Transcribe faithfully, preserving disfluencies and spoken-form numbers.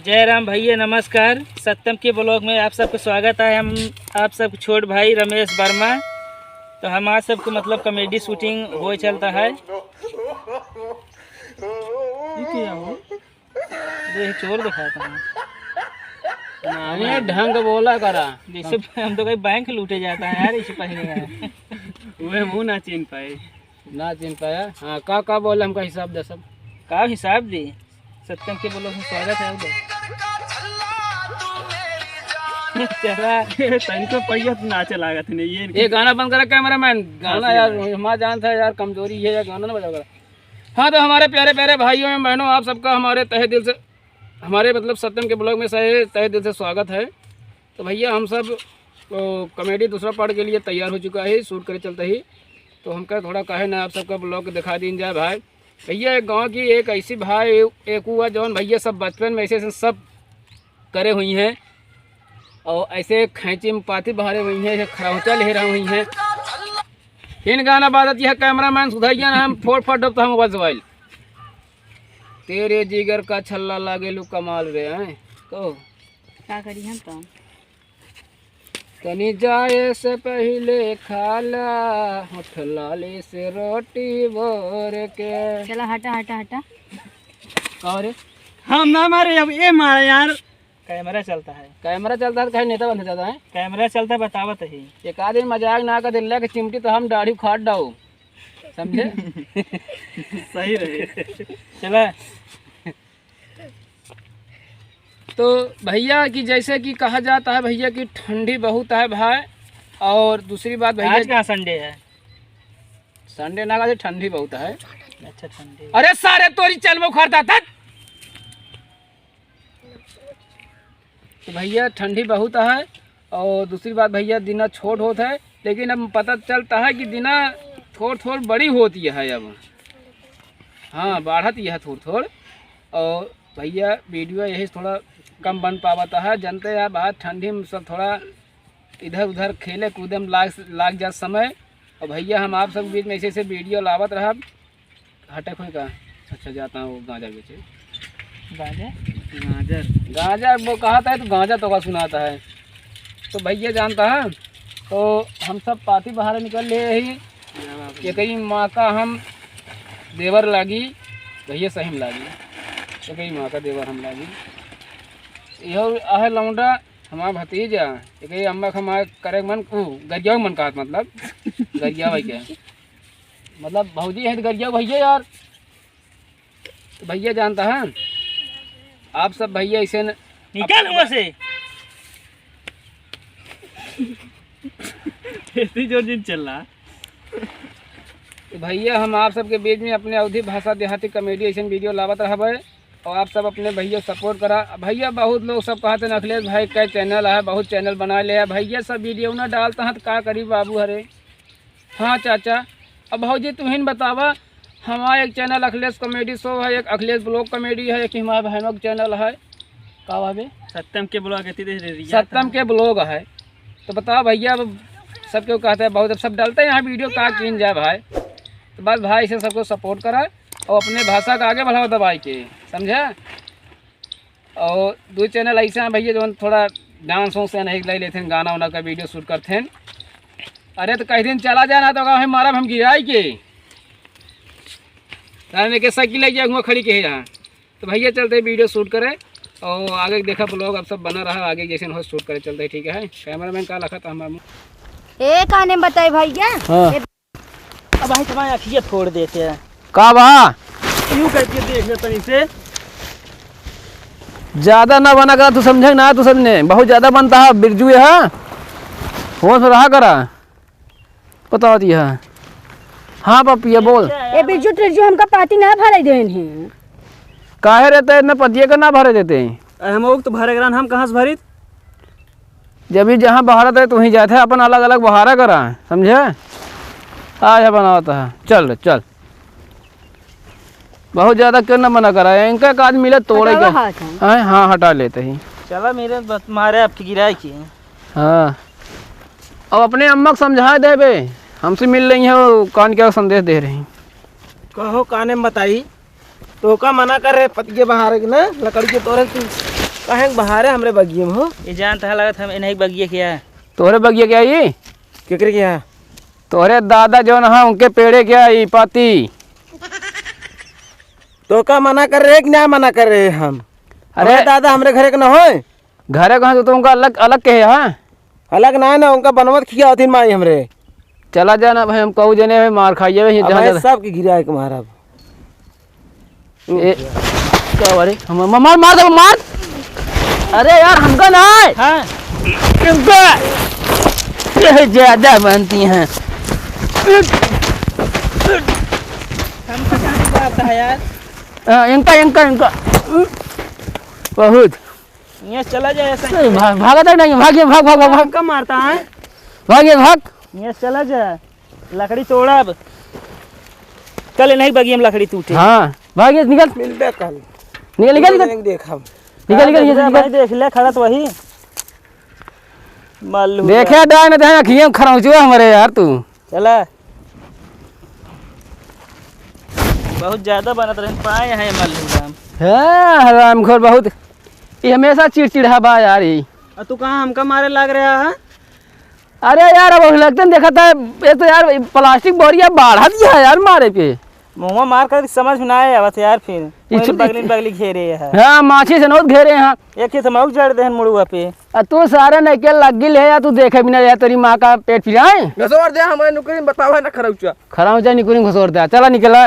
जय राम भैया, नमस्कार। सत्यम के ब्लॉग में आप सबको स्वागत है। हम आप सब छोट भाई रमेश वर्मा। तो हमार सबको मतलब कॉमेडी शूटिंग हो चलता है। ये क्या हो? ये चोर दिखाता है। ना, ये ढंग बोला करा। जैसे हम तो कहीं बैंक लूटे जाता है यार, इसे पहने का। वह मुंह ना चिन्ह पाए। ना चिन्ह पाया। हाँ, का, का बोले, हमका हिसाब दे सब। का हिसाब दे? सत्यम के ब्लॉग में स्वागत है आपका। चला। तनिको पहिया तो नाचे लागत नहीं, ये ये गाना बंद करा कैमरामैन, गाना हंसी यार, आवे। हमारा जानता है यार, कमजोरी है यार, गाना ना बजा करा। हाँ, तो हमारे प्यारे प्यारे भाइयों एवं बहनों, आप सबका हमारे तहे दिल से, हमारे मतलब सत्यम के ब्लॉग में सहे तहे दिल से स्वागत है। तो भैया, हम सब, ओ, कॉमेडी दूसरा पार्ट के लिए तैयार हो चुका है, शूट करे चलते ही। तो हमका थोड़ा कहे ना, आप सबका ब्लॉग दिखा दीन जाए भाई। भैया, एक गाँव की एक ऐसी भाई, एक हुआ जौन भैया सब बचपन में ऐसे, ऐसे सब करे हुई हैं और ऐसे खैंची में पाती बहारे हुई हैं, ऐसे खरौचा ले रहे हुई हैं। इन गाना बाजत यह कैमरामैन सुधैया ना, हम फोड़ फोड़ डब तो हम मोबाइल। तेरे जिगर का छल्ला लागे लू कमाल रे, हैं? कहो। का करी हम तो? तनी जाए से पहिले खाला, होठ लाली से रोटी बोर के। चला, हटा, हटा, हटा। का रे? हम ना मारे, अब ये मारे यार। कैमरा चलता है। कैमरा चलता है तो कहीं नेता बनते जाता है। कैमरा चलता है, बतावत ही। एक आध दिन मजाक ना कर दिल्ला के चिमटी तो हम दाढ़ी उखाड़ डाऊ। समझे? सही रहे। चला। तो भैया कि जैसे कि कहा जाता है भैया कि ठंडी बहुत है भाई, और दूसरी बात भैया आज कहाँ संडे है? संडे ना, आज ठंडी बहुत है। अच्छा, ठंडी। अरे सारे तोरी चल में उखड़ता था। तो भैया ठंडी बहुत है, और दूसरी बात भैया दिना छोट होत है, लेकिन अब पता चलता है कि दिना थोड़ थोड़ बड़ी होती है अब। हाँ, बढ़त यह थोड़ थोड़। और भैया वीडियो यही थोड़ा कम बन पावता है, जानते हैं आप, आज ठंडी में सब थोड़ा इधर उधर खेले कूदे में लाग, लाग जात समय। और भैया हम आप सब बीच में ऐसे ऐसे वीडियो लावत रहब। हटे कोई का? अच्छा, जाता हूँ गांजा बेचे। गांजा? गांजा। गांजा वो कहता है तो गांजा तो का सुनाता है। तो भैया जानता है, तो हम सब पाती बाहर निकल ले ही। क्या बात है। एकई माँ का हम देवर लागी, भैया सही में लागी। एकई माँ का देवर हम लागी। यहो आहे लौंडा हमार भतीजा, एकई अम्मा का हमार करे मन, उ, गरिया मन कहत मतलब, गरिया भाई के। मतलब भौजी है तो गरिया भैया यार। तो भैया जानता है, आप सब भैया ऐसे न निकल हुआ से। इतनी जोर जिन चल रहा। तो भैया हम आप सबके बीच में अपने अवधी भाषा देहाती कॉमेडी ऐसे वीडियो लावत रहबे। और आप सब अपने भैया सपोर्ट करा। भैया बहुत लोग सब कहते हैं अखिलेश भाई का चैनल है, बहुत चैनल बना ले है। भैया सब वीडियो ना डालता है तो का करी बाबू हरे। हाँ चाचा, अब भौजी तुहिन बतावा, हमारा एक चैनल अखिलेश कॉमेडी शो है, एक अखिलेश ब्लॉग कॉमेडी है, एक हमारे बहनों का चैनल है। का बाबे? सत्यम के ब्लॉग है, तेरे रिया सत्यम था। के ब्लॉग है। तो बताओ भैया, अब सब क्यों कहते हैं बहुत, अब सब डालते हैं यहाँ वीडियो, का कीन जाए भाई। तो बस भाई से सबको सपोर्ट करा और अपने भाषा का आगे बढ़ाओ दबाई के, समझा? और दो चैनल ऐसे हैं भैया, जो थोड़ा डांस वांस से नहीं ले लेते हैं, गाना वाना का वीडियो शूट करते हैं। अरे तो कहीं दिन चला जाए ना तो कहीं मारा हम गिराई के। ताने के साइकिल लग जाए, हुआ खड़ी के यहाँ। तो भैया चलते हैं वीडियो शूट करें और आगे देखा ब्लॉग आप सब बना रहा, आगे जैसे हो शूट करें चलते हैं, ठीक है? कैमरामैन का लखा था हमारा मुंह। ए, काने में बताई भैया? हाँ। ए, अब भाई तुम्हारी अखिया फोड़ देते हैं। का बा? यूं करके देख ले तनी से। ज्यादा ना बना करा, तू समझे ना, तू समझे, बहुत ज्यादा बनता है बिरजू, है होश में रहा करा। बताओ दिया। हाँ पपिया बोल। ए बिरजू टिरजू, हमका पाती ना भरे देन है। काहे रहते इतना पतिया का ना भरे देते? हम लोग तो भरे करा, हम कहाँ से भरित? जब ही जहाँ बहारत है, तो वहीं जात है, अपन अलग-अलग बहारा करा, समझे? आज है बनावत है, चल रे, चल। बहुत ज्यादा क्यों ना मना करा है, इनका एक आदमी मिले तोड़े हटावा के। हाथ हम। हैं? हाँ, हटा लेते ही। चला मेरे बस मारे आपकी गिराई की। हाँ। अब अपने अम्मा को समझा देबे, हमसे मिल रही है, वो कान क्या संदेश दे रही। कहो काने में बताई, तो का मना कर रहे पतिये बहारे के ना, लकड़ी के तोरे तू। काहे के बहारे हमरे बगिया में हो? ये जान तहा लगत हम इन्हीं बगिया के है। तोहरे बगिया के है ई? केकरे के है? तोहरे दादा जौन हा उनके पेड़े के है ई पाती। तो का मना कर रहे कि ना मना कर रहे हम? अरे हमरे दादा हमरे घरे के ना होए। घरे कहाँ तो उनका अलग, अलग के है, हाँ? अलग ना है ना, उनका बनवत खिया होती माई हमरे। चला जाना भाई, हम कहू जने भाई मार खाइए भाई, अब जहाँ भाई ज्यादा सबके गिराए के मारब। ए, का बारे? हम, हम, मार, मार दे, मार। अरे यार, हमका ना है। हाँ। इनका ये ज्यादा बनती हैं। हमका कहाँ से आता है यार? हाँ, इनका, इनका, इनका। बहुत। ये चला जाए ऐसा। नहीं, भाग, भागा तक नहीं, भागिए, भाग, भाग, भाग, भाग। हमका मारता है। भागिए, भाग। ये चला जाए। लकड़ी तोड़ब। कल नहीं बगिया में लकड़ी टूटे। हाँ, भाग ये निकल। मिलबे कल। निकल, निकल, निकल। देख हम। निकल, निकल, निकल, निकल। भाई देख ले, खड़ा तो वही। मल्लू देखे दाई न दाई, अखियाँ खरौचुआ हमरे यार तू। चला। बहुत ज्यादा बनत रहन पाए हैं मल्लू राम। हाँ, हरामखोर बहुत। ये हमेशा चिड़चिड़ा बा यार ई। आ तू कहाँ हमका मारे लाग रहा है? अरे यार, अब लगते देखत है, ये तो यार प्लास्टिक बोरिया बाढ़ा दिया है यार मारे पे। मुँहवा मार कर समझ में ना आए आवत यार फिर। ई कोई छु-, बगली बगली घेरे है। हाँ, माछी से नोत घेरे हैं। एक ही तो मौक जड़ देहन मुड़ुआ पे। आ तू सारे नहीं के लग गिल है या तू देखे बिना या तेरी माँ का पेट पिराए। घसोर दे हमारे नुकरी में बतावा ना खरौचा। खरौचा निकुरी में घसोर दे। चला निकला।